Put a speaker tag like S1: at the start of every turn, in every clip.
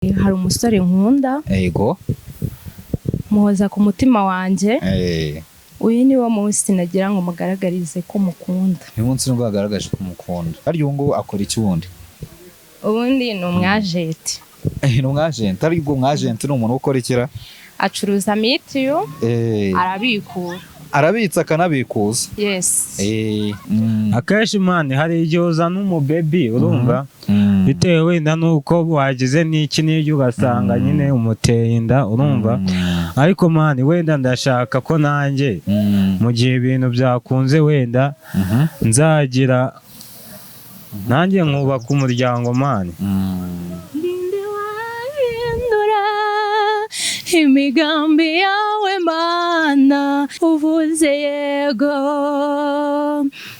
S1: Hari umusore nkunda.
S2: Yego.
S1: Muhoza ku mutima wanjye. Uyu ni wo munsi nagira ngo mugaragarize ko mukunda.
S2: Uyu munsi nibwo yagaragaje ko umukunda. Harya ubu ngubu akora iki wundi?
S1: Ubundi ni umwajenti.
S2: Ni umwajenti. Harya ubwo umwajenti ni umuntu ukora ikira?
S1: Acuruza mitiyu, arabikura.
S2: Arabitsa akanabikuza.
S1: Yes.
S3: Akenshi man, hari igihe uzana umubaby, urumva, bitewe wenda n'uko wagize n'iki n'ibyo, ugasanga nyine umuteye inda, urumva. Ariko man, wenda ndashaka ko nanjye mu gihe ibintu byakunze, wenda nzagira nanjye nkubaka umuryango, man.
S1: Ninde wahindura imigambi yawe, Mana? Uvuze yego,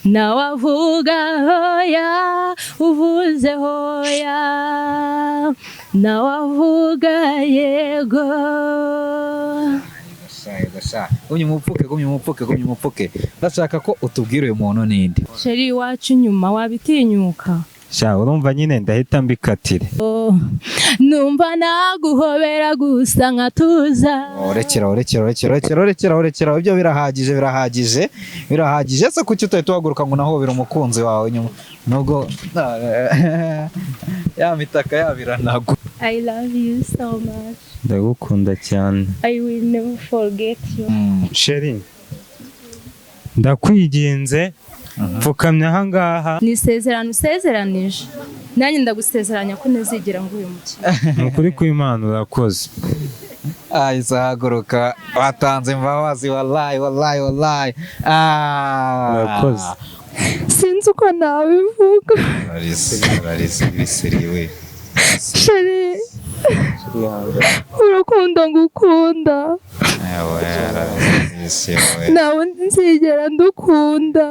S1: nawe avuga hoya. Uvuze hoya, nawe avuga yego.
S2: Gumya umupfuke, gumya umupfuke, gumya umupfuke. Ndashaka ko utubwira uyu muntu ninde.
S1: Chéri, iwacu nyuma wabitinyuka?
S3: Sha, urumva nyine ndahita mbikatire.
S1: Numva naguhobera gusa nkatuza.
S2: Rekera, rekera, rekera, rekera, rekera, rekera. Ibyo birahagije, birahagije, birahagije. Ese kuki utahita uhaguruka ngo unahobere umukunzi wawe nyuma, nubwo ya mitaka yabiranagwa?
S1: I love you so much.
S3: Ndagukunda cyane.
S1: I will never forget you.
S3: Chéri, ndakwinginze, pfukamye ahangaha.
S1: Ni isezerano usezeranije, nanjye ndagusezeranya ko ntazigera nguyu mukino.
S3: Ni ukuri kw'Imana, urakoze.
S2: Ahise ahaguruka, watanze imbabazi, wallahi, wallahi, wallahi. Ah.
S3: Urakoze.
S1: Sinzi uko nabivuga.
S2: Ararize, ararize, biseriye we.
S1: Chéri, urukundo ngukunda
S2: Ewe, ese we.
S1: Ntawe nzigera ndukunda.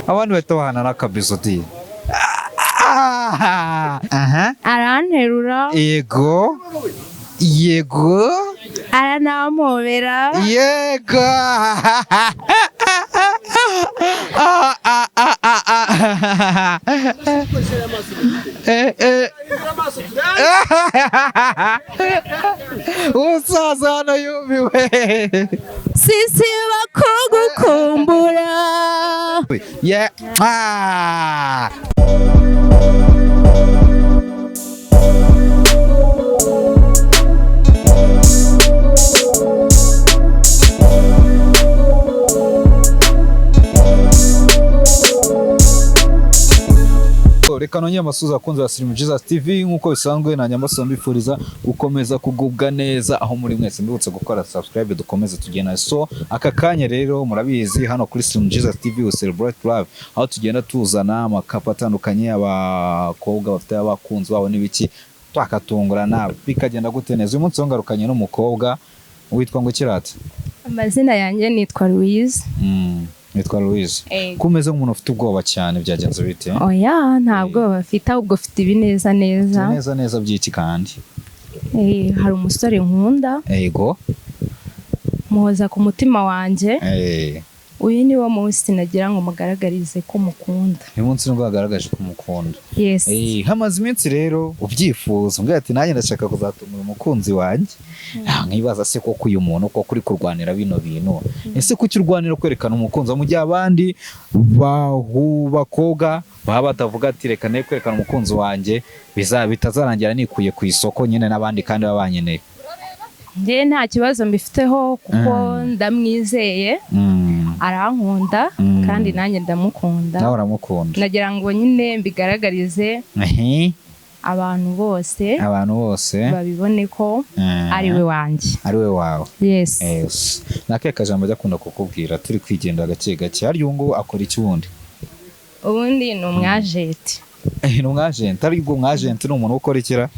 S2: Abandi bahita bahana n'akabizo di. Aha.
S1: Aranterura.
S2: Yego, yego.
S1: Aranampobera.
S2: Yego. Ah, ah, ah, ah, ah. Eh, eh. Umusaza hano yumiwe.
S1: Sisiba kugukumbura.
S2: Yeah. Ah. Reka nongere amasuhuza abakunzi ba Slim Jesus TV. Nk'uko bisanzwe, nanjye mbasaba, mbifuriza gukomeza kugubwa neza aho muri mwese. Mbibutse gukora subscribe, dukomeze tugenda. So aka kanya rero murabizi, hano kuri Slim Jesus TV we celebrate love, aho tugenda tuzana amacouple atandukanye, abakobwa bafite abakunzi babo n'ibiki, twakatungurana bikagenda gute neza. Uyu munsi ngarukanye n'umukobwa witwa ngo kirate?
S1: Amazina yanjye nitwa Louise.
S2: Witwa Louise. Ko umeze nk'umuntu ufite ubwoba cyane, byagenze bite?
S1: Oya, ntabwo bafite, ahubwo ufite ibineza neza.
S2: Neza neza by'iki kandi?
S1: Hari umusore nkunda.
S2: Yego.
S1: Muhoza ku mutima wanjye. Uyu ni wo munsi nagira ngo mugaragarize ko mukunda.
S2: Uyu munsi nibwo yagaragaje ko umukunda.
S1: Yes.
S2: Hamaze iminsi rero ubyifuza, umbwira ati nanjye ndashaka kuzatumira umukunzi wanjye. Nkibaza se koko uyu muntu koko uri kurwanira bino bintu, ese kuki urwanira kwerekana umukunzi wawe mu gihe abandi bakobwa baba batavuga ati reka ne kwerekana umukunzi wanjye, bitazarangira nikuye ku isoko nyine n'abandi kandi baba banyeneye?
S1: Njye nta kibazo mbifiteho kuko ndamwizeye, arankunda, kandi nanjye ndamukunda.
S2: Nawe uramukunda.
S1: Nagira ngo nyine mbigaragarize abantu bose,
S2: abantu bose
S1: babibone ko ari we wanjye.
S2: Ari we wawe.
S1: Yes.
S2: Yes. Ni akahe kajambo ajya akunda kukubwira turi kwigendera gake gake? Harya ubu ngubu akora iki wundi?
S1: Ubundi ni umwajenti.
S2: Ni umwajenti. Harya ubwo umwajenti ni umuntu ukora ikira?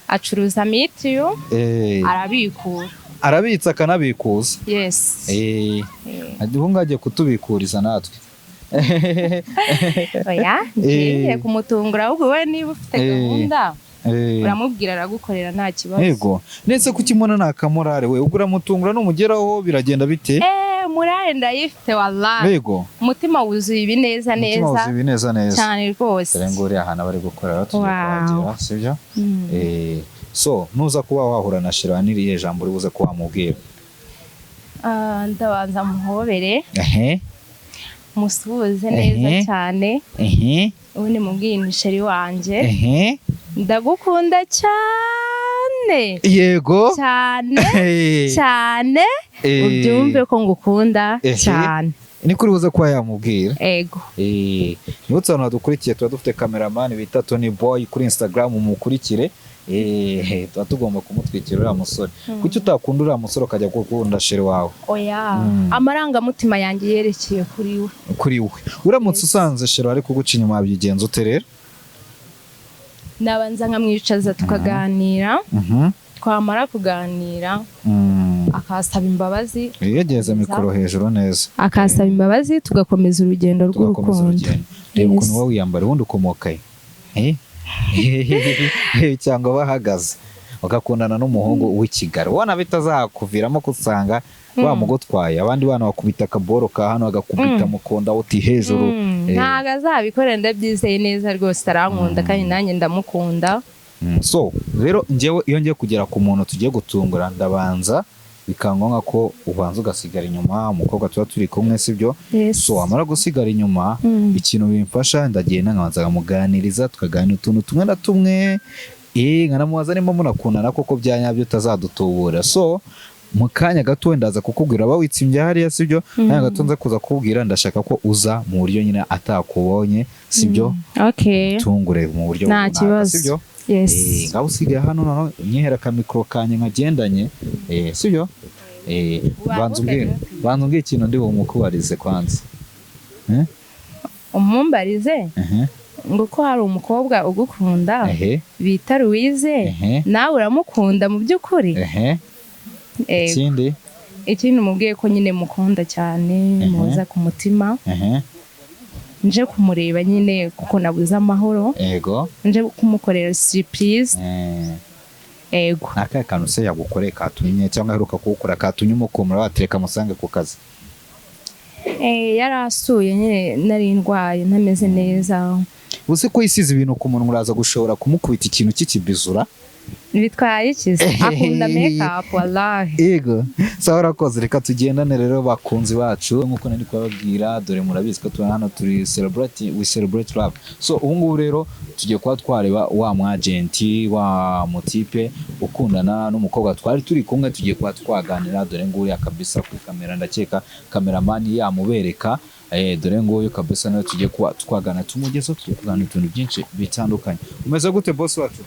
S1: Acuruza mitiyu, arabikura.
S2: Arabitsa akanabikuza.
S1: Yes.
S2: Ubu ngubu agiye kutubikuriza natwe.
S1: Oya, ngiye kumutungura. Ahubwo we niba ufite gahunda, uramubwira aragukorera, nta kibazo.
S2: Yego, ndetse kuki mbona ni akamorale we? Ubwo uramutungura, numugeraho biragenda bite?
S1: Morale ndayifite wallahi.
S2: Yego.
S1: Umutima wuzuye ibineza
S2: Umutima
S1: neza.
S2: wuzuye ibineza neza.
S1: Cyane rwose.
S2: Dore ngo uriya ahantu bari gukorera, tugiye
S1: Wow.
S2: kuhagera, sibyo? So nuza kuba wahura na chéri wawe, n'irihe jambo uri buze kuba wamubwira?
S1: Ah, ndabanza muhobere, musuhuze neza cyane, ubundi mubwiye ni chéri wanjye, ndagukunda cyane, cyane cyane, ubyumve ko ngukunda cyane.
S2: Niko uri buze kuba yamubwira?
S1: Ego.
S2: Nibutse abantu badukurikiye, tuba dufite cameraman bita Tony Boy kuri Instagram, mukurikire. Tuba tugomba kumutwikira uriya musore. Kuki utakunda uriya musore ukajya gukunda chéri wawe?
S1: Oya, amarangamutima yanjye yerekeye kuri we.
S2: Kuri we. Uramutse usanze chéri ari kuguca inyuma, wabigenza ute rero?
S1: Nabanza nkamwicaza tukaganira, twamara kuganira akasaba imbabazi.
S2: Yegereza mikoro hejuru neza.
S1: Akasaba imbabazi, tugakomeza urugendo
S2: Tugakomeza
S1: rw'urukundo.
S2: urugendo. Reba ukuntu wowe wiyambara, ubundi ukomoka he? Cyangwa bahagaze ugakundana n'umuhungu w'i Kigali, ubona bitazakuviramo gusanga bamugutwaye, abandi bana bakubita akaboro ka hano, bagakubita mukonda uti hejuru?
S1: Ntabwo azabikorera, ndabyizeye neza rwose, arankunda kandi nanjye ndamukunda.
S2: So rero njyewe iyo ngiye kugera ku muntu tugiye gutungura, ndabanza bikangombwa ko ubanza ugasigara inyuma, umukobwa tuba turi kumwe, sibyo?
S1: Yes.
S2: So wamara gusigara inyuma, ikintu bimfasha, ndagenda nkabanza nkamuganiriza, tukaganira utuntu tumwe na tumwe, nkanamubaza nimba munakundana koko bya nyabyo, utazadutubura. So mu kanya gato wenda ndaza kukubwira, aba witsimbye hariya, sibyo? Kanya gato nza kuza kukubwira, ndashaka ko uza mu buryo nyine atakubonye, sibyo?
S1: Okay.
S2: Tungure mu buryo
S1: Nta
S2: runaka,
S1: kibazo.
S2: sibyo?
S1: Yes.
S2: Ngaho usigaye hano, noneho nyihera akamikoro kanjye nkagendanye, sibyo? Banza umbwire ikintu ndi bumukubarize kwanza.
S1: Umumbarize ngo ko hari umukobwa ugukunda bita Louise, nawe uramukunda mu by'ukuri?
S2: Ikindi?
S1: Ikindi umubwiye ko nyine mukunda cyane, muza ku mutima, nje kumureba nyine kuko nabuze amahoro, nje kumukorera surprise. Ego.
S2: Ni akahe kantu se yagukoreye katumye, cyangwa aheruka kuwukora katumye umukumura watereka amusange ku kazi?
S1: Yari asuye nyine, nari ndwaye ntameze neza.
S2: Uzi ko yisize ibintu ku munwa, uraza gushobora kumukubita ikintu cy'ikibizura?
S1: Bitwaye ikize, akunda make up, wallahi.
S2: Yego, sawa, urakoze. Reka tugendane rero, bakunzi bacu, nk'uko nari kubabwira. Dore murabizi ko turi hano, turi celebrate, we celebrate love. So ubu ngubu rero tugiye kuba twareba wa mwagenti wa mutipe ukundana n'umukobwa twari turi kumwe, tugiye kuba twaganira. Dore nguriya kabisa kuri kamera, ndakeka cameraman yamubereka. Dore nguyu kabisa nawe tugiye kuba twaganira, tumugezeho, tugiye kuganira utuntu byinshi bitandukanye. Umeze gute, boss wacu?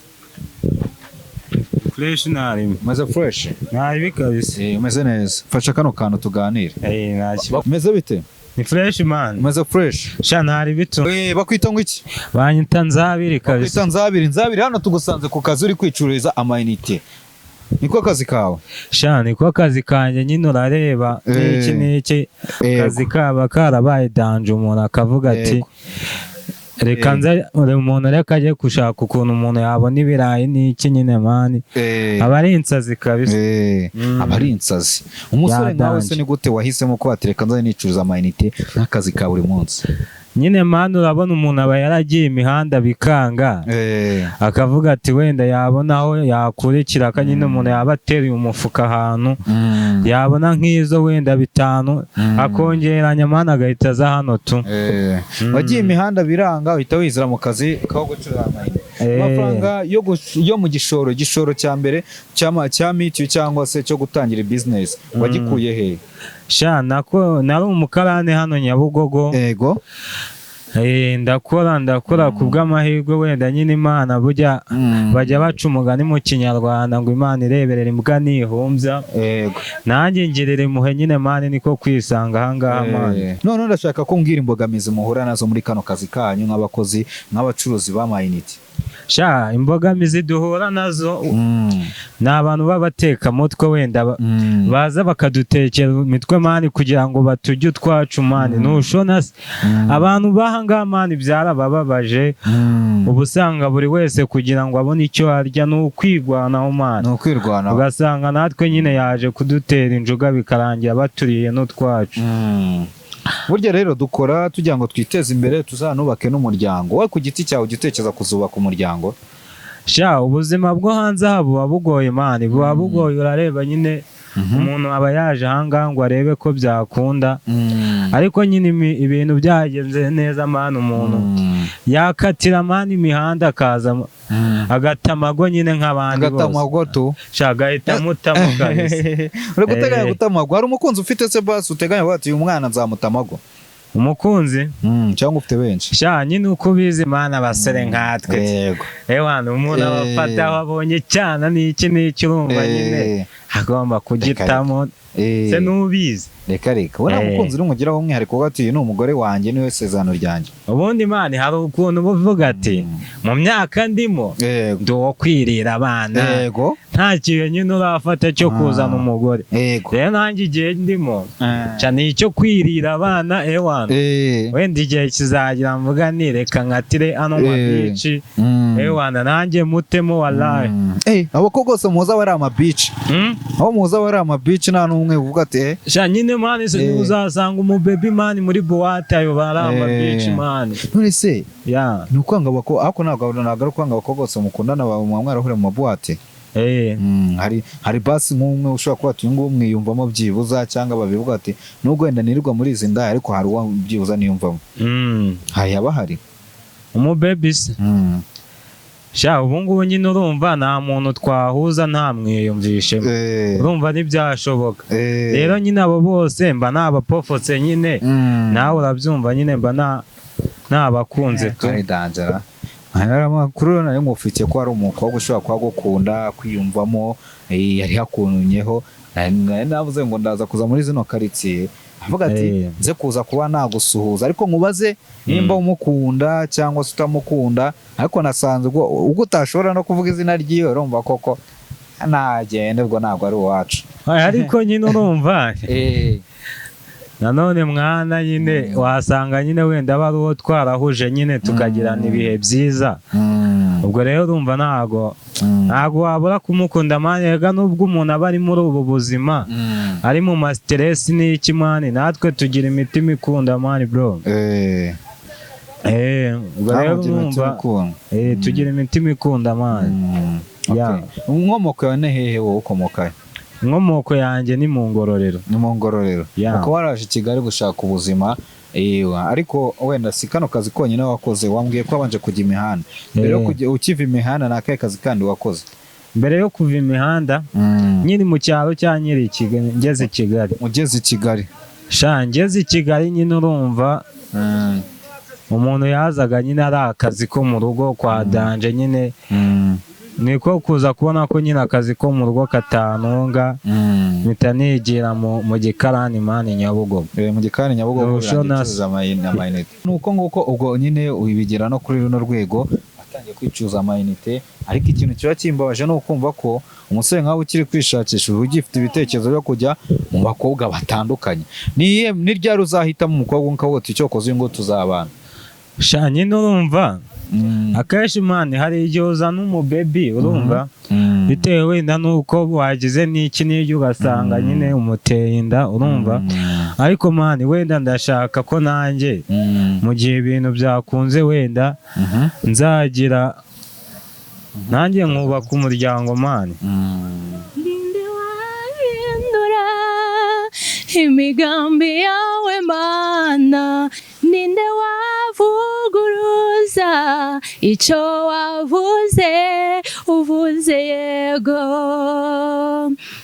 S3: Fresh, ntarimo.
S2: Umeze fresh?
S3: Ntaribi kabisa.
S2: Umeze neza. Fasha kano kantu tuganire.
S3: Nta kibazo.
S2: Umeze bite?
S3: Ni fresh, man.
S2: Umeze fresh?
S3: Sha, ntari bitu.
S2: Bakwita ngo iki?
S3: Banyita Nzabiri kabisa.
S2: Bakwita Nzabiri. Nzabiri, hano tugusanze ku kazi uri kwicururiza amayinite, niko kazi kawe?
S3: Sha, niko kazi kanjye nyine, urareba n'iki n'iki, kazi kaba karabaye danger, umuntu akavuga ati reka nze umuntu, reka ajye gushaka ukuntu umuntu yabona ibirayi n'iki nyine, man, aba ari insazi kabisa.
S2: Aba ari insazi. Umusore nkawe se
S3: Yadanje.
S2: ni gute wahisemo ko watereka nzajya nicuruza amayinite nk'akazi ka buri munsi?
S3: Nyine man, urabona umuntu aba yaragiye imihanda bikanga, akavuga ati wenda yabona aho yakurikira ka nyine, umuntu yaba ateruye umufuka ahantu, yabona nk'izo wenda 5, akongeranya, man, agahita aza hano tu.
S2: Wagiye imihanda biranga, uhita wizira mu kazi ko gucuruza amayinite. Amafaranga yo mu gishoro cya mbere cya mitiyu cyangwa se cyo gutangira business wagikuye he?
S3: Sha, nako nari umukarani hano Nyabugogo. Ndakora, ndakora, ku bw'amahirwe wenda nyine Imana, burya bajya baca umugani mu Kinyarwanda ngo Imana ireberera imbwa ntihumbya. Nanjye ngirira impuhwe nyine, man, niko kwisanga ahangaha, man.
S2: Noneho ndashaka ko mbwira imbogamizi muhura nazo muri kano kazi kanyu nk'abakozi, nk'abacuruzi b'amayinite.
S3: Sha, imbogamizi duhura nazo ni abantu b'abatekamutwe wenda baza bakadutekera imitwe, man, kugira ngo batujye utwacu, man. Ntushona se abantu b'ahangaha, man, byarabababaje. Uba usanga buri wese kugira ngo abone icyo arya ni ukwirwanaho, man.
S2: Ni ukwirwanaho.
S3: Ugasanga natwe nyine yaje kudutera injuga, bikarangira baturiye n'utwacu.
S2: Burya rero dukora tugira ngo twiteze imbere, tuzanubake n'umuryango. Wowe ku giti cyawe ujya utekereza kuzubaka umuryango?
S3: Sha, ubuzima bwo hanze aha buba bugoye man, buba bugoye. Urareba nyine, umuntu aba yaje ahangaha ngo arebe ko byakunda, ariko nyine ibintu byagenze neza man, umuntu yakatira man imihanda, akaza agata amago nyine nk'abandi bose.
S2: Agatamago tu.
S3: Sha, agahita amutamo kabisa.
S2: Uri guteganya gutamago? Hari umukunzi ufite se basi uteganya kuvuga ati uyu mwana nzamutamago?
S3: Umukunzi?
S2: Cyangwa ufite benshi?
S3: Sha, nyine uko ubizi man, abasore nkatwe, ewana, umuntu aba afata aho abonye cyana n'iki n'iki, urumva nyine agomba kugitamo se, n'ubizi.
S2: Reka reka, we nta mukunzi urumugiraho umwihariko uvuga ati uyu ni umugore wanjye, niwe sezerano ryanjye?
S3: Ubundi man, hari ukuntu uba uvuga ati mu myaka ndimo ndi uwo kwirira abana, nta kintu nyine urafata cyo kuzana umugore. Rero nanjye igihe ndimo cyane icyo kwirira abana, ewana, wenda igihe kizagira mvuga ni reka nkatire ano mabici, ewana, nanjye mutemo wallahi.
S2: Abakobwa bose muzi aba ari amabici? Aho muzi aba ari amabici, nta n'umwe uvuga ati
S3: Sha, nyine man, se uzasanga umubebi man muri boîte, ayo bari amabici man.
S2: None se ni ukwanga abakobwa? Ariko ntabwo ari ukwanga abakobwa bose mukundana bawe muba mwarahuriye mu maboîte. Hari basi nk'umwe ushobora kuba ati uyu nguyu mwiyumvamo byibuza, cyangwa babivuga ati nubwo wenda nirirwa muri izi ndaya, ariko hari uwo byibuza niyumvamo? Hari, haba hari.
S3: Umubebi se? Sha, ubu ngubu nyine urumva nta muntu twahuza nta mwiyumvishemo. Urumva ntibyashoboka. Rero nyine abo bose mba nabapofotse nyine. Nawe urabyumva nyine, mba nabakunze tu.
S2: Ari danger. Hari amakuru nari ngufitiye ko hari umukobwa ushobora kuba agukunda, kwiyumvamo, yari yakuntumyeho. Nari navuze ngo ndaza kuza muri zino karitsiye, avuga ati nze kuza kuba nagusuhuza, ariko nkubaze nimba umukunda cyangwa se utamukunda. Ariko nasanze ubwo utashobora no kuvuga izina ryiwe, urumva koko nagende, ubwo ntabwo ari uwacu.
S3: Oya, ariko nyine urumva nanone mwana, nyine wasanga nyine wenda aba ari uwo twarahuje nyine, tukagirana ibihe byiza. Ubwo rero urumva ntago ntago wabura kumukunda man. Rega nubwo umuntu aba ari muri ubu buzima, ari mu ma stress n'iki man, natwe tugira imitima ikunda man, bro. Ubwo rero
S2: Ntabwo ugira imitima
S3: urumva
S2: ikunda.
S3: Tugira imitima ikunda man. Yeah.
S2: Okay. Inkomoko yawe ni hehe? Wowe ukomoka he?
S3: Inkomoko yanjye ni mu Ngororero.
S2: Ni mu Ngororero?
S3: Yeah.
S2: Ukaba waraje i Kigali gushaka ubuzima, ariko wenda si kano kazi konyine wakoze. Wambwiye ko wabanje kujya imihanda mbere yo kujya. Ukiva imihanda ni akahe kazi kandi wakoze?
S3: Mbere yo kuva imihanda, nkiri mu cyaro cya nkiri i Kigali, ngeze i Kigali?
S2: Ugeze i Kigali.
S3: Sha, ngeze i Kigali nyine urumva umuntu yazaga nyine ari akazi ko mu rugo kwa danger nyine, niko kuza kubona ko nyine akazi ko mu rugo katantunga, mpita nigira mu gikarani man, Nyabugogo.
S2: Mu gikari Nyabugogo.
S3: Ni
S2: birangiye
S3: Jonas.
S2: ucuruza amayinite. Nuko nguko ubwo nyine ubigera no kuri runo rwego, atangiye kwicuza amayinite. Ariko ikintu kiba kimbabaje ni ukumva ko umusore nkawe ukiri kwishakisha uba ugifite ibitekerezo byo kujya mu bakobwa batandukanye. Ni ryari uzahitamo umukobwa ukavuga uti icyo koze uyu nguyu tuzabana?
S3: Sha, nyine urumva akenshi man, hari igihe uzana umubebi, urumva, bitewe wenda n'uko wagize n'iki n'ibyo, ugasanga nyine umuteye inda, urumva. Ariko man, wenda ndashaka ko nanjye mu gihe ibintu byakunze, wenda nzagira nanjye nkubaka umuryango man.
S1: Ninde wahindura imigambi yawe Mana? Ninde wavuguruza icyo wavuze? Uvuze yego,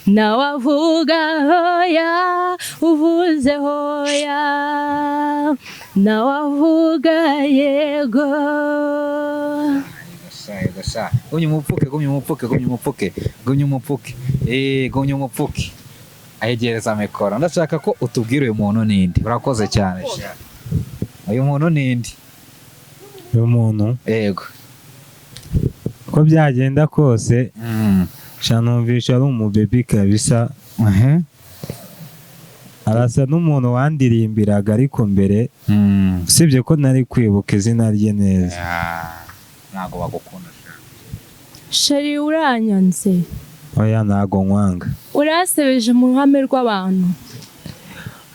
S1: nawe avuga hoya. Uvuze hoya, nawe avuga yego.
S2: Yego sha, gumya umupfuke, gumya umupfuke, gumya umupfuke, gumya umupfuke, gumya umupfuke. Ayegereza mikoro. Ndashaka ko utubwira uyu muntu ninde. Urakoze cyane sha. Uyu muntu ninde?
S3: Uyu muntu?
S2: Yego.
S3: Uko byagenda kose, sha, numvisha ari umubebi kabisa. Arasa n'umuntu wandirimbiraga, ariko mbere, usibye ko nari kwibuka izina rye neza.
S2: Ah, ntabwo bagukunda sha.
S1: Chéri, uranyanze?
S3: Oya, ntago nkwanga.
S1: Urasebeje mu ruhame rw'abantu.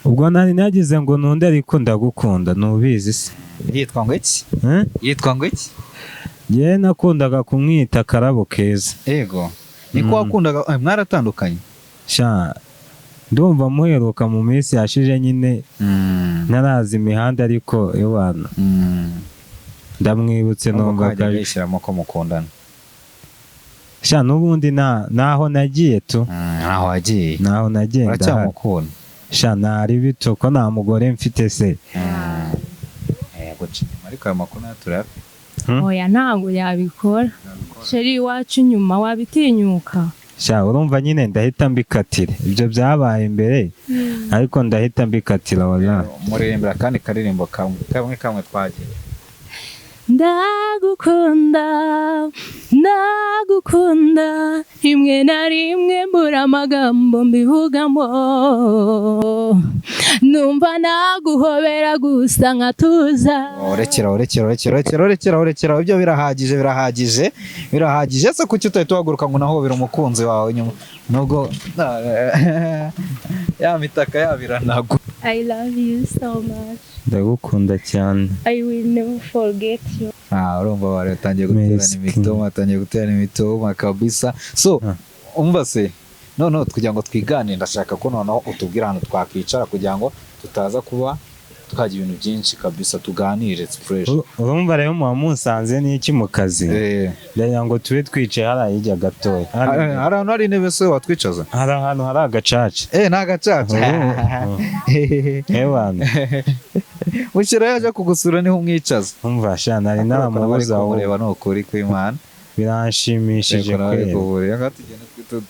S3: Ubwo nari nagize ngo ntunde, ariko ndagukunda, ntubizi se?
S2: Yitwa ngo iki?
S3: Eh?
S2: Yitwa ngo iki?
S3: Njyewe nakundaga kumwita Karabo Keza.
S2: Yego, niko wakundaga. Mwaratandukanye?
S3: Sha, ndumva muheruka mu minsi yashize nyine, ntarazi imihanda, ariko ewana, ndamwibutse numva
S2: numva
S3: kaje.
S2: Yishyiramo ko mukundana.
S3: Sha, n'ubundi naho nagiye tu.
S2: Ntaho wagiye.
S3: Naho nagiye, ndahari.
S2: Uracyamukunda?
S3: Sha, ntari bito ko nta mugore mfite se.
S2: Yego, inyuma, ariko ayo makuru nayo turayafite.
S1: Oya, ntabwo yabikora. Chéri wacu, inyuma wabitinyuka?
S3: Sha, urumva nyine ndahita mbikatira. Ibyo byabaye mbere, ariko ndahita mbikatira, wallahi.
S2: Muririmbira kandi karirimbo kamwe kamwe kamwe twagiye.
S1: Ndagukunda, ndagukunda, rimwe na rimwe mbura amagambo mbivugamo, numva naguhobera gusa nkatuza.
S2: Urekera, urekera, urekera, urekera, urekera, urekera, ibyo birahagije, birahagije, birahagije. Ese kuki utahita uhaguruka ngo unahobere umukunzi wawe nyuma, nubwo ya mitaka yabiranagwa?
S1: I love you so much.
S3: Ndagukunda cyane.
S1: I will never forget you.
S2: Ah, urumva bari batangiye guterana
S3: Merci.
S2: imitoma, batangiye guterana imitoma kabisa. So umva se, noneho kugira ngo twiganire, ndashaka ko noneho utubwira ahantu twakwicara kugira ngo tutaza kuba twagira ibintu byinshi kabisa, tuganire, it's fresh.
S3: Urumva rero muba munsanze n'iki mu kazi, ndagira ngo tube twicaye hariya hirya gatoya.
S2: Hari ahantu hari intebe se watwicaza?
S3: Hari ahantu hari agacaca.
S2: Eh, ni agacaca.
S3: Ewana.
S2: Mushyira yaje kugusura niho umwicaza.
S3: Umva sha, nari naramubuze aho.
S2: Kumureba ni ukuri kw'Imana.
S3: Biranshimishije
S2: Reka nawe
S3: kweli.
S2: Kuvura. Reka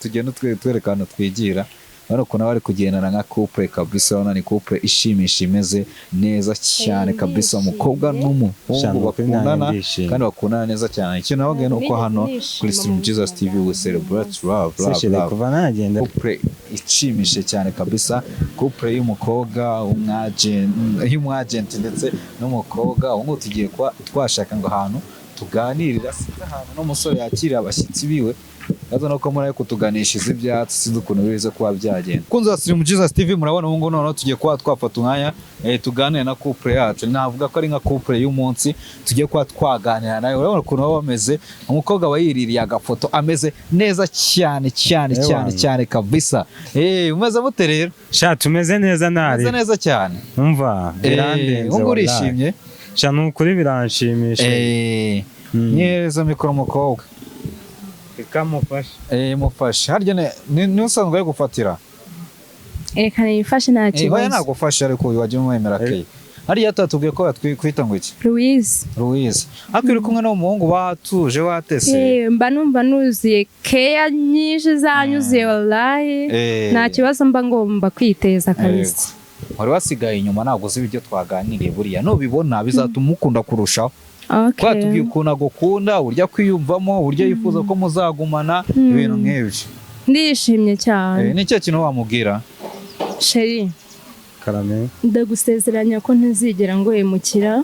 S2: tugenda twereka ahantu twigira. Urabona ukuntu bari kugendana nka couple kabisa. Urabona ni couple ishimisha, imeze neza cyane kabisa, umukobwa n'umuhungu
S3: Sha, ni ukuri nanjye
S2: bakundana
S3: ndishimye.
S2: kandi bakundana neza cyane. Ikintu nababwiye ni uko hano
S1: Nigeze
S2: kuri Stream
S1: nishima mu
S2: Jesus
S1: buzima
S2: TV we
S1: bwanjye.
S2: celebrate love,
S3: Se
S2: love,
S3: chéri,
S2: love.
S3: kuva nagenda.
S2: Couple ishimishije cyane kabisa, couple y'umukobwa y'umwagenti ndetse n'umukobwa. Ubu ngubu tugiye kuba twashaka ngo ahantu tuganirira, sinzi ahantu n'umusore yakira abashyitsi biwe. Gato nuko muri kutuganishiriza ibyatsi, sinzi ukuntu bize kuba byagenda. Kunze wa Stream Jesus TV, murabona ubu ngubu noneho tugiye kuba twafata umwanya, tuganire na couple yacu. Navuga ko ari nka couple y'umunsi tugiye kuba twaganira nayo. Urabona ukuntu baba bameze, umukobwa aba yiririye agafoto, ameze neza cyane cyane cyane
S3: Ewana.
S2: cyane kabisa. Umeze mute rero?
S3: Sha, tumeze neza, ntari.
S2: Umeze neza cyane.
S3: Umva, birandenze,
S2: Ubu
S3: wallahi.
S2: urishimye?
S3: Sha, ni ukuri biranshimishije.
S2: Nyereza mikoro umukobwa.
S3: Ikamufasha.
S2: Mufashe. Harya ni usanzwe ari gufatira?
S1: Reka nifashe, nta
S2: Oya,
S1: kibazo.
S2: nagufasha, ariko wajya umwemera ke. Hariya tatubwiye ko batwita ngo iki?
S1: Louise.
S2: Louise. Ariko uri kumwe n'umuhungu watuje, watese.
S1: Mba numva nuzuye keya nyinshi, zanyuzuye wallahi. Nta kibazo mba ngomba kwiteza kabisa.
S2: Wari wasigaye inyuma, ntabwo uzi ibyo twaganiriye. Buriya nubibona bizatuma ukunda kurushaho. Twatubwiye ukuntu agukunda, uburyo akwiyumvamo, uburyo yifuza ko muzagumana, ibintu nk'ibyo.
S1: Ndishimye cyane.
S2: Ni cyo kintu wamubwira?
S1: Chéri,
S3: Karame.
S1: ndagusezeranya ko ntazigera nguhemukira,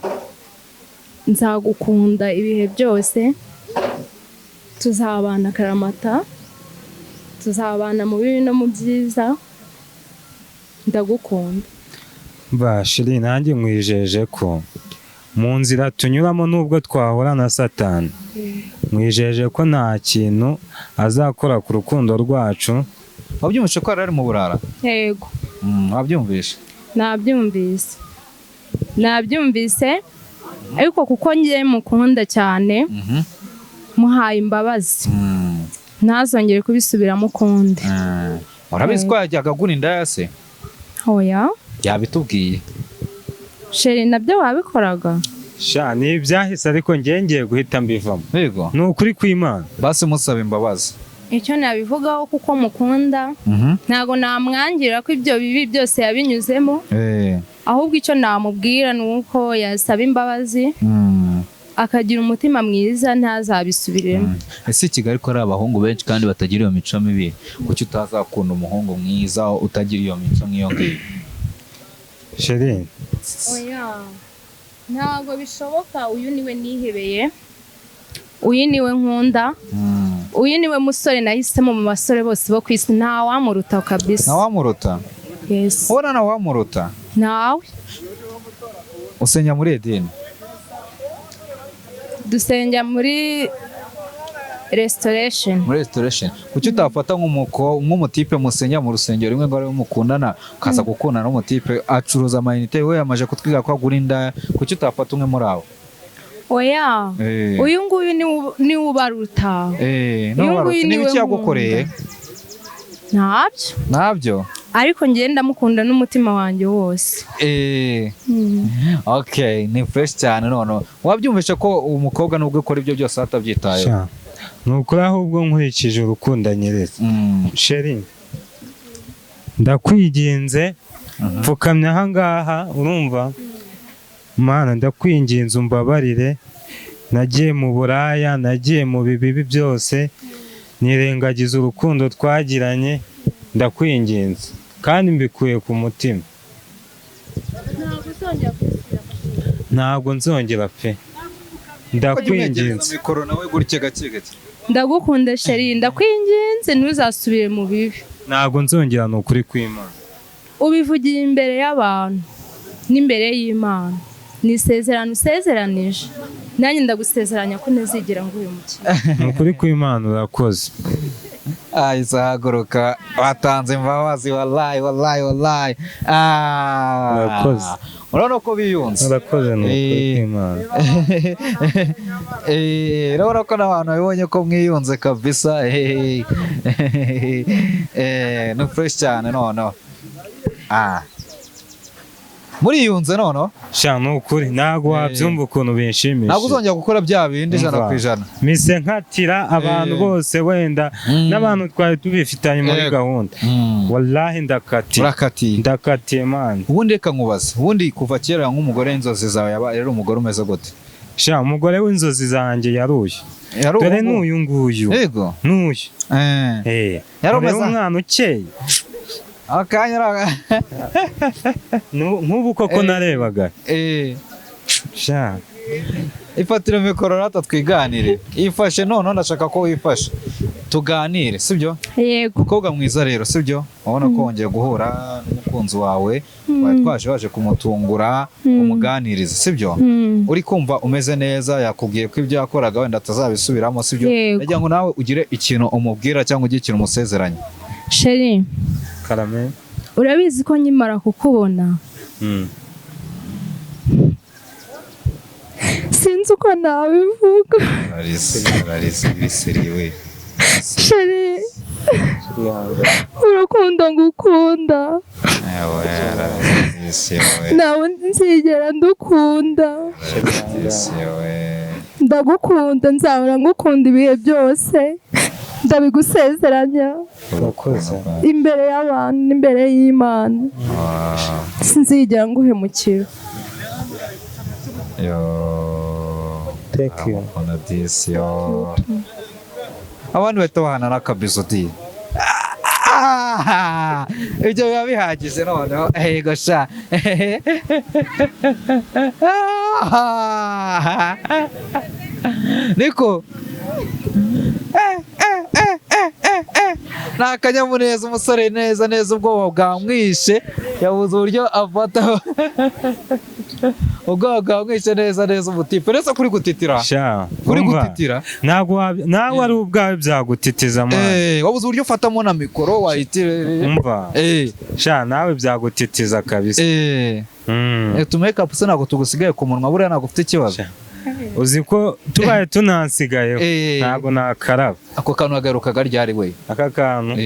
S1: nzagukunda ibihe byose, tuzabana akaramata, tuzabana mu bibi no mu byiza, ndagukunda.
S3: Ba chéri, nanjye nkwijeje ko mu nzira tunyuramo, nubwo twahura na Satani, nkwijeje ko nta kintu azakora ku rukundo rwacu.
S2: Wabyumvishe ko yari ari mu burara?
S1: Yego.
S2: Wabyumvishe?
S1: Nabyumvise, nabyumvise, ariko kuko ngiye mukunda cyane, muhaye imbabazi, ntazongere kubisubiramo ukundi.
S2: Urabizi ko yajyaga agura indaya se?
S1: Oya.
S2: Yabitubwiye.
S1: Chéri, nabyo wabikoraga?
S3: Sha, ni ibyahise, ariko njye ngiye guhita mbivamo.
S2: Yego.
S3: Ni ukuri kw'Imana.
S2: Basi musaba imbabazi.
S1: Icyo nabivugaho, kuko mukunda, ntabwo namwangira ko ibyo bibi byose yabinyuzemo. Ahubwo icyo namubwira ni uko yasaba imbabazi, akagira umutima mwiza, ntazabisubiremo.
S2: Ese i Kigali ko ari abahungu benshi kandi batagira iyo mico mibi, kuki utazakunda umuhungu mwiza utagira iyo mico nk'iyo ngiyo?
S3: Chéri.
S1: Oya, ntabwo bishoboka. Uyu niwe nihebeye, uyu niwe nkunda, uyu niwe musore nahisemo mu basore bose bo ku isi, ntawamuruta kabisa.
S2: Ntawamuruta?
S1: Yes.
S2: Ubona ntawamuruta?
S1: Ntawe.
S2: Usenya muri Edeni?
S1: Dusengera muri Restoration.
S2: Muri Restoration. Kuki utafata nk'umutipe musengera mu rusengero rimwe ngo ariwe mukundana, ukaza gukundana n'umutipe acuruza amayinite, we yamaze kutwiga ko agura inda, kuki utafata umwe muri abo?
S1: Oya, uyu nguyu niwe ubaruta. Uyu nguyu
S2: ni
S1: niwe
S2: ibiki yagukoreye?
S1: Ntabyo.
S2: Ntabyo.
S1: Ariko njye ndamukunda n'umutima wanjye wose.
S2: Okay, ni fresh cyane. None wabyumvishe ko umukobwa nubwo ukora ibyo byose atabyitayeho?
S3: Sha, ni ukuri, ahubwo nkurikije urukundo anyeretse, chéri, ndakwinginze, pfukamye ahangaha, urumva? Mana, ndakwinginze umbabarire. Nagiye mu buraya, nagiye mu bibi byose, nirengagiza urukundo twagiranye. Ndakwinginze kandi mbikuye ku mutima, ntabwo nzongera pe, ndakwinginze.
S2: Mikoro nawe gutya gake gake.
S1: Ndagukunda chéri, ndakwinginze, ntuzasubire mu bibi.
S3: Ntabwo nzongera, ni ukuri kw'Imana.
S1: Ubivugiye imbere y'abantu n'imbere y'Imana, ni isezerano usezeranije, nanjye ndagusezeranya ko ntazigera nguhemukira.
S3: Ni ukuri kw'Imana, urakoze.
S2: Ahise ahaguruka, watanze imbabazi, wallahi wallahi wallahi. Ah.
S3: Urakoze.
S2: Urabona ko biyunze.
S3: Urakoze, ni ukuri kw'Imana.
S2: Urabona ko n'abantu babibonye ko mwiyunze kabisa. Ni fresh cyane noneho. Muriyunze noneho.
S3: Sha, ni ukuri, ntabwo wabyumva ukuntu binshimishije.
S2: Ntabwo uzongera gukora bya bindi ijana
S3: Umva.
S2: ku ijana.
S3: Mise nkatira abantu bose wenda n'abantu twari tubifitanye muri gahunda, wallahi ndakatiye.
S2: Urakatiye.
S3: Ndakatiye, man.
S2: Ubundi reka nkubaze, ubundi kuva kera nk'umugore w'inzozi zawe yaba yari umugore umeze gute?
S3: Sha, umugore w'inzozi zanjye yaruye.
S2: Yari
S3: Dore
S2: uwo?
S3: n'uyu nguyu. N'uyu.
S2: Yari
S3: Urebe umwana ukeye.
S2: Akanya
S3: Nk'ubu koko narebaga. Sha.
S2: Ifatire mikoro rata twiganire. Ifashe noneho, ndashaka ko wifashe tuganire, sibyo?
S1: Yego.
S2: Umukobwa mwiza rero, sibyo? Urabona ko wongeye guhura n'umukunzi wawe, twari twaje waje kumutungura, umuganiriza, sibyo?
S1: Mm.
S2: Uri kumva umeze neza, yakubwiye ko ibyo yakoraga wenda atazabisubiramo, sibyo?
S1: Yego.
S2: Ndagira ngo nawe ugire ikintu umubwira cyangwa ugire ikintu umusezeranya.
S1: Chéri,
S3: Karame.
S1: urabizi ko nkimara kukubona sinzi uko nabivuga.
S2: Ararize, ararize, biseriye we.
S1: Chéri, urukundo ngukunda
S2: Ewe, ararize we.
S1: ntawe nzigera ndukunda.
S2: Ararize we.
S1: Ndagukunda, nzahora ngukunda ibihe byose, ndabigusezeranya
S3: Urakoze.
S1: imbere y'abantu n'imbere y'Imana. Sinzigera nguhemukira.
S2: Yo.
S3: Thank you.
S2: Aramukunda disi, yo. Abandi bahita bahana n'akabizo di. Ah! Ibyo biba bihagije noneho. Ego sha. Niko. Ni akanyamuneza, umusore neza neza ubwoba bwamwishe, yabuze uburyo afata, ubwoba bwamwishe neza neza umutipe uretse kuri gutitira.
S3: Sha,
S2: Kuri
S3: umva,
S2: gutitira.
S3: Ntabwo nawe ari ubwawe byagutitiza, man.
S2: Wabuze uburyo ufatamo na mikoro wayitire.
S3: Umva. Sha, nawe byagutitiza kabisa.
S2: Tu make up se ntabwo tugusigaye ku munwa, buriya ntabwo ufite ikibazo?
S3: Sha. Uzi ko tubaye tunansigayeho ntabwo nakaraba.
S2: Ako kantu wagaherukaga ryari we?
S3: Aka kantu,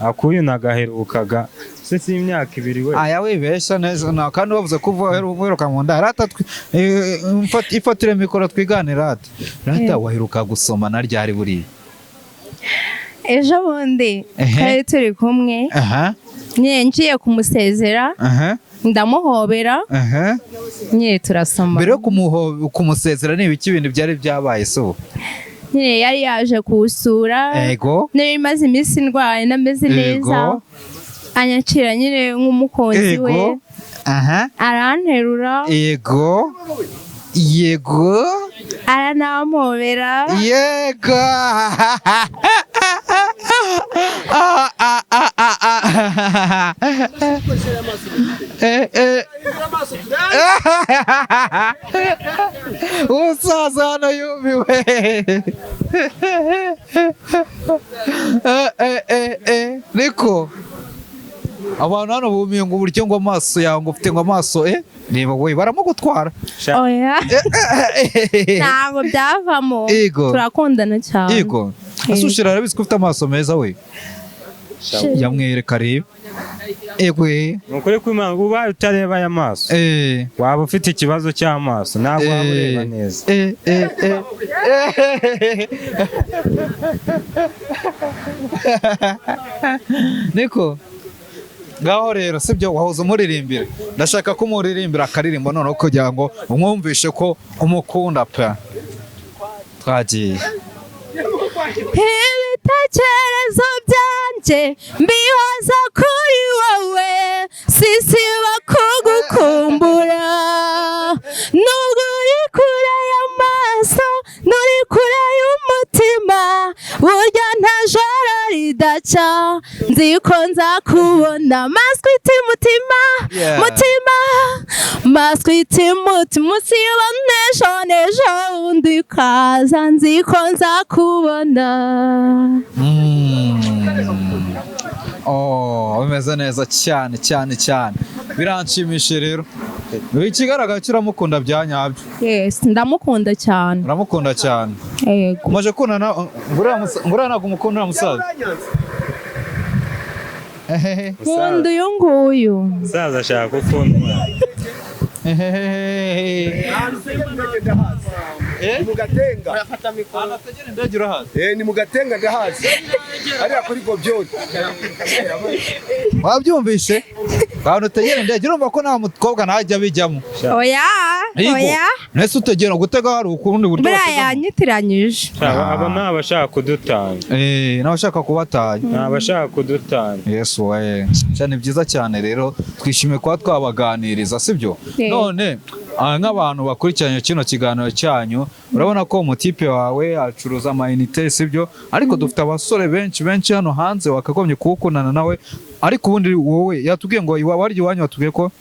S3: akuyu nagaherukaga se si imyaka 2 we.
S2: Aya, wibeshya neza na kandi wavuze ko uva uheruka mu nda rata ifatire mikoro twiganire rata. Rata, waheruka gusoma na ryari buriya?
S1: Ejo bundi twari turi kumwe, nyine ngiye kumusezera, ndamuhobera, nyine turasoma.
S2: Mbere yo kumusezera ni ibiki ibintu byari byabaye se ubu?
S1: Nyine yari yaje kuwusura. Nari maze iminsi ndwaye nameze neza, anyakira nyine nk'umukunzi we, aranterura,
S2: yego yego
S1: aranampobera.
S2: Yego. Ah, ah, ah, ah, ah. Umusaza hano yumiwe. Eh, eh, eh, eh. Niko abantu hano bumiye ngo uburyo ngo amaso yawe, ngo ufite ngo amaso, reba we, baramugutwara.
S1: Oya, ntabwo byavamo.
S2: Yego.
S1: Turakundana cyane.
S2: Yego, ese ushira arabizi ko ufite amaso meza we? Yamwereka, reba, egwe.
S3: Ni ukuri kw'Imana, ubaye utareba aya maso, waba ufite ikibazo cy'amaso, ntabwo waba ureba neza.
S2: Niko ngaho rero, sibyo wahoze umuririmbira? Ndashaka ko umuririmbira akaririmbo noneho kugira ngo umwumvishe ko umukunda pe. Twagiye.
S1: Ibitekerezo byanjye mbihoza kuri wowe, sisiba kugukumbura, nubwo uri kure y'amaso, nturi kure y'umutima. Burya nta joro ridacya, nzi ko nzakubona, my sweet mutima. Mutima, my sweet mutima, usiba n'ejo n'ejo bundi ukaza, nzi ko nzakubona.
S2: Oh, bimeze neza cyane cyane cyane, biranshimishije rero. Ikigaragara cyo uramukunda bya nyabyo.
S1: Yes, ndamukunda cyane.
S2: Uramukunda cyane.
S1: Yego.
S2: Umaze kubonana, nguriya ntabwo umukunda, uriya musaza? Ehehe.
S1: Nkunda uyu nguyu.
S3: Umusaza ashaka ukundwa.
S2: Ehehe.
S4: Ni mu Gatenga.
S2: Ahantu hategera indege urahazi?
S4: Eh, ni mu Gatenga, ndahazi. Hariya kuri Gobyori.
S2: Wabyumvishe, ahantu utegera indege, urumva ko nta mukobwa ntajya abijyamo.
S1: Oya.
S2: Yego.
S1: Oya.
S2: Nese utegera gutega, hari ukundi buryo
S1: Buriya
S2: bategamo?
S1: yanyitiranyije.
S3: Aba ni abashaka kudutanga.
S2: Eh, n'abashaka kubatanya.
S3: Ni abashaka kudutanga.
S2: Yesu we, cyane byiza cyane rero, twishimiye kuba twabaganiriza, sibyo?
S1: Yego.
S2: None nk'abantu bakurikiranye kino kiganiro cyanyu, urabona ko umutipe wawe acuruza amayinite, sibyo? Ariko dufite abasore benshi benshi hano hanze wakagombye kuwukundana nawe. Ariko ubundi wowe yatubwiye ngo iwawe warya, iwanyu watubwiye ko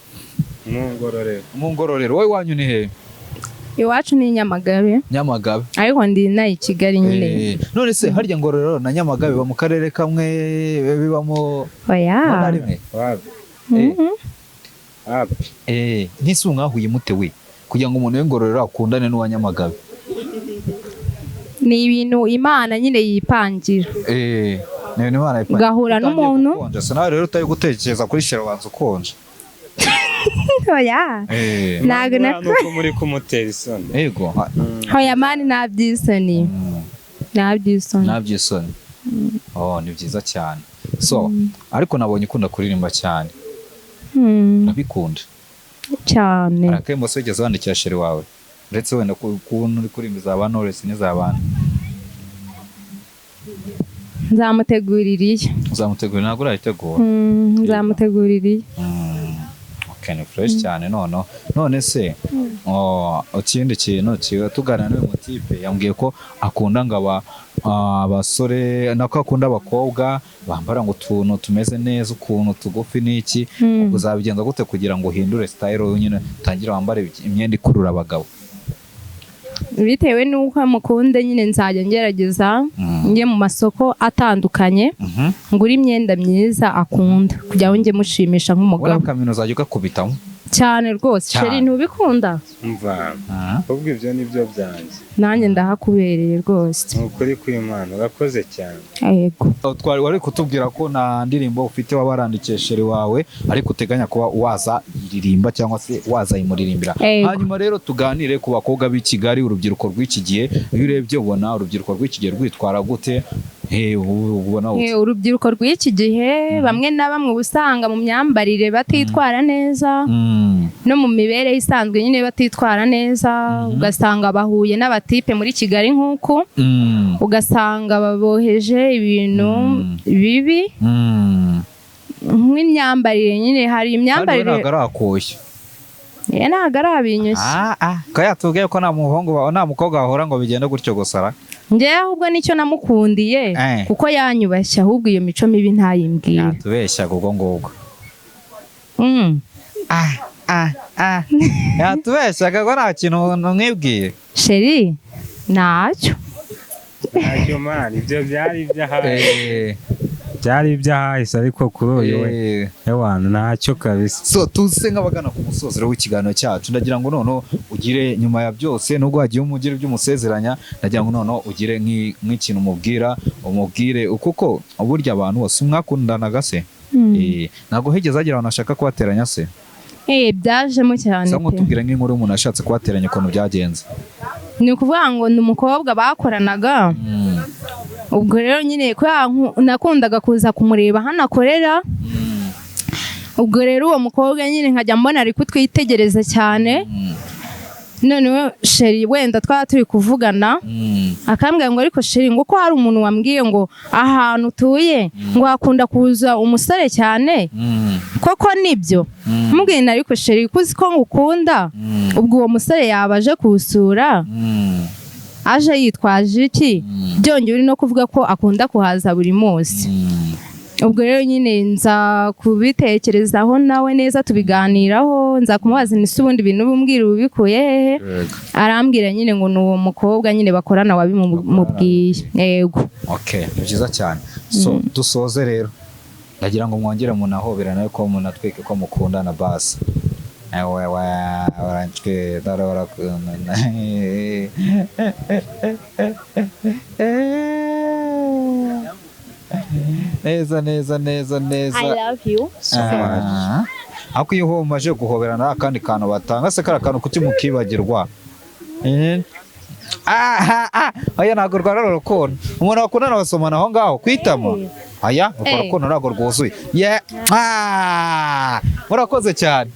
S3: Mu Ngororero.
S2: Mu Ngororero. Wowe iwanyu ni hehe?
S1: Iwacu ni Nyamagabe.
S2: Nyamagabe.
S1: Ariko ndi inaha i Kigali nyine.
S2: None se harya Ngororero na Nyamagabe biba mu karere kamwe, bibamo
S1: Oya.
S2: mu ntara imwe?
S3: Wapi?
S1: Mhm.
S3: Wapi?
S2: Nk'isi mwahuye mute we, kugira ngo umuntu w'Ingororero akundane n'uwa Nyamagabe?
S1: Ni ibintu Imana nyine yipangira.
S2: Ni ibintu Imana ipangira.
S1: Ugahura
S2: Utangiye
S1: n'umuntu.
S2: gukonja, se nawe rero utari gutekereza kuri shera, wanza ukonje.
S1: Oya. Ntabwo
S3: Buriya ni uko muri kumutera isoni.
S2: Yego.
S1: Oya man, nta by'isoni. Nta by'isoni.
S2: Nta by'isoni. Oh, ni byiza cyane. So, ariko nabonye ukunda kuririmba cyane. Urabikunda?
S1: Cyane.
S2: Hari akaririmbo se wigeze wandikira chéri wawe, uretse wenda kuntu uri kuririmba izaba Knowless n'izabana?
S1: Nzamutegurira iyo.
S2: Uzamutegurira? Ntabwo urayitegura?
S1: Nzamutegurira iyo.
S2: Okay, ni fresh cyane noneho. None se, oh, ikindi kintu kiba tuganira n'uyu mutipe, yambwiye ko akunda ngo abasore, nako akunda abakobwa bambara ngo utuntu tumeze neza, ukuntu tugufi n'iki. Uzabigenza gute kugira ngo uhindure style nyine, utangire wambare imyenda ikurura abagabo?
S1: Bitewe n'uko mukunda nyine, nzajya ngerageza njye mu masoko atandukanye, ngure imyenda myiza akunda kugira ngo njye mushimisha nk'umugabo.
S2: Uriya kamino uzajya ugakubitamo?
S1: Cyane rwose.
S2: Cyane.
S1: Chéri, ntubikunda?
S3: Mva, ahubwo ibyo ni byo byanjye.
S1: Nanjye ndahakubereye rwose.
S3: Ni ukuri kw'Imana, urakoze cyane.
S1: Yego.
S2: Twari wari kutubwira ko nta ndirimbo ufite waba warandikiye chéri wawe, ariko uteganya kuba waza yiririmba cyangwa se wazayimuririmbira.
S1: Yego.
S2: Hanyuma rero tuganire ku bakobwa b'i Kigali, urubyiruko rw'iki gihe. Iyo urebye ubona urubyiruko rw'iki gihe rwitwara gute? Ubona ute?
S1: Urubyiruko rw'iki gihe, bamwe na bamwe uba usanga mu myambarire batitwara neza, no mu mibereho isanzwe nyine batitwara neza, ugasanga bahuye n'abatipe muri Kigali nk'uku, ugasanga baboheje ibintu bibi, nk'imyambarire nyine, hari
S2: Kandi we
S1: imyambarire.
S2: Ntabwo arakoshya.
S1: Ntabwo ari abinyushye.
S2: Ko yatubwiye ko nta muhungu nta mukobwa wahora ngo bigende gutyo gusa ra.
S1: Njyewe ahubwo nicyo namukundiye, kuko yanyubashye, ahubwo iyo mico mibi ntayimbwira.
S2: Yatubeshyaga ubwo ngubwo. Ah, yatubeshyaga ko nta kintu mwibwiye.
S1: Chéri, ntacyo.
S3: Ntacyo man, ibyo byari iby'ahahise, byari iby'ahahise, ariko kuri uyu we, ewana, ntacyo kabisa.
S2: So tuze nk'abagana ku musozo rero w'ikiganiro cyacu. Ndagira ngo noneho ugire, nyuma ya byose, nubwo wagiye umugira ibyo umusezeranya, ndagira ngo noneho ugire nk'ikintu umubwira, umubwire kuko burya abantu bose mwakundanaga se, ntabwo higeze hagira abantu bashaka kubateranya se?
S1: Eh, byajemo cyane
S2: Cyangwa
S1: pe.
S2: tubwire nk'inkuru y'umuntu ashatse kubateranya, ukuntu byagenze.
S1: Ni ukuvuga ngo ni umukobwa bakoranaga. Ubwo rero nyine kubera nakundaga kuza kumureba hano akorera, ubwo rero uwo mukobwa nyine nkajya mbona ari kutwitegereza cyane. Noneho chéri wenda twaba turi kuvugana, akambwira ngo: "Ariko chéri," ngo, "ko hari umuntu wambwiye ngo ahantu utuye ngo hakunda kuza umusore cyane, koko nibyo?" Mubwiye nti: "Ariko chéri, ko uzi ko ngukunda, ubwo uwo musore yaba aje kuwusura aje yitwaje iki? Byongeye uri no kuvuga ko akunda kuhaza buri munsi." Ubwo rero nyine nza kubitekerezaho nawe neza, tubiganiraho, nza kumubaza nti: "Se ubundi ibintu umbwira ubikuye hehe?" Arambwira nyine ngo ni uwo mukobwa nyine bakorana wabimubwiye, yego.
S2: Okay, ni byiza cyane. So dusoze rero, ndagira ngo mwongere munahoberane, ariko munatwike ko mukundana basi. Ewe we, urantwita, urakundana. Neza neza neza neza.
S1: Love you.
S2: Ah. Ariko iyo umaze guhoberana, akandi kantu batanga se, kariya kantu kuki mukibagirwa? Eh? Ah, ah, ah. Oya, ntabwo rwara urukundo. Umuntu bakundana basomana aho ngaho kwitama? Aya, urwo
S1: Eh.
S2: rukundo ntabwo rwuzuye. Yeah. Ah! Murakoze cyane.